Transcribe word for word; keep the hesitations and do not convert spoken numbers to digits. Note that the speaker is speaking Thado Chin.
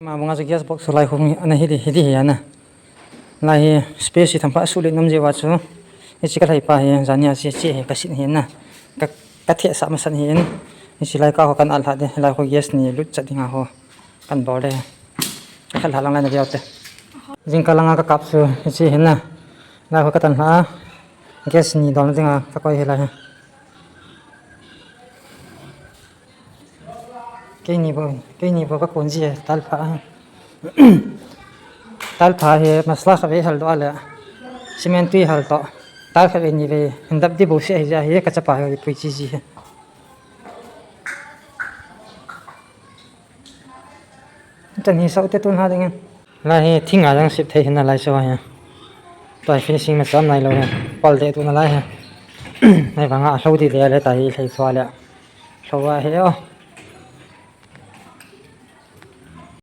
Ama banga chu gas box chu lai khu ana hi di, hi di hi ana. Lai hi space hi thampha suh le nom jeh uva chu. Hiche ka lhai pa hi, jani a che che hi ka sin hi ana. Ka, ka theh sah masan hi in. Hiche lai ka ho kan al lha de, lai khu gas ni lut chat dinga ho. Kan bol de. Ka khat lha lang lai na veu te. Jingkah langa ka kap chu, hiche hi ana. Lai khu ka tan lha. Gas ni dol dinga ka koi hi lai hi. Keini bou, keini bou ka kon ji e, tal pha. Tal pha hi masala khat vei hal doh a le, cement tui hal toh. Tal khat vei ni vei, hin dap di bou se hi ja hi, ka chapa hi pui chi ji hi. Chan hi sau te tun ha ding. Lai hi thing a jang sip thei hin a lai sau hi. Tua hi finishing ma cham nai lou hi. Pal de tun a lai hi. Nai vanga a hlou di le le ta hi hlei chua le. Hlou a hi o.